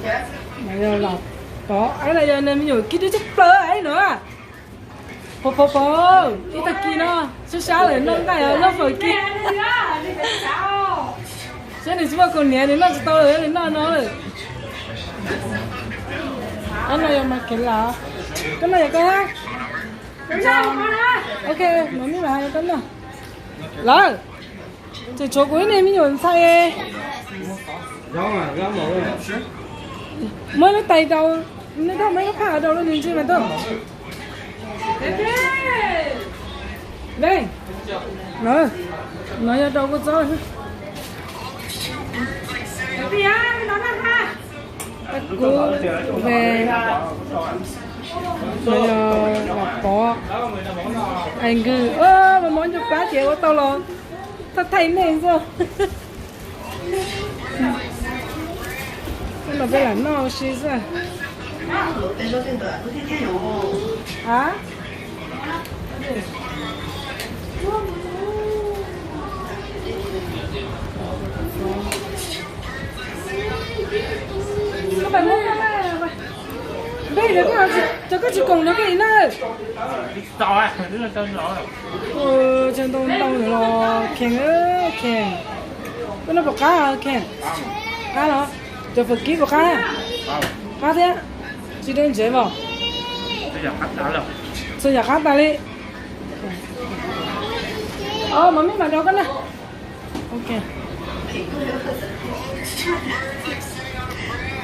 Pov, no yog nws me nyuam kib dub tshaj plaws no. Pov, pov, pov, ib tag kis no sab sab lawm noj nqaij noj fawm kib. Saib nws tsis muaj kaus hniav nws noj tsis tau lawm, nws noj no lawm. Ob no yog mas kev lawm. Koj noj yog koj hab. Ok, mas mib mam hais rau koj noj. Lawm, tseem tshuav kuv ib niag me nyuam ntxhais. Muab lub tais rau, nej tuaj muab lub phaj rau lub nws ntsis mas tuaj. No yog rau kua txob. Kuv ve, no yog Vam Pov, Ais Nkws, mos mos ncua plab ces ua tau los thaj thaij nej xwb. Los peb lam noj ua si xwb. A, koj pais muab koj na, peb, cov koj tsis koom no koj ib na. Tseem ntau ntau los Khees, Khees, koj noj puas qab Khees? Qab los? Cov fawm kib puas qab? Qab thiab. Tsis deb ntsev los? Txhua yam qab tas li. Os, mas mib mam rau koj na. Ok.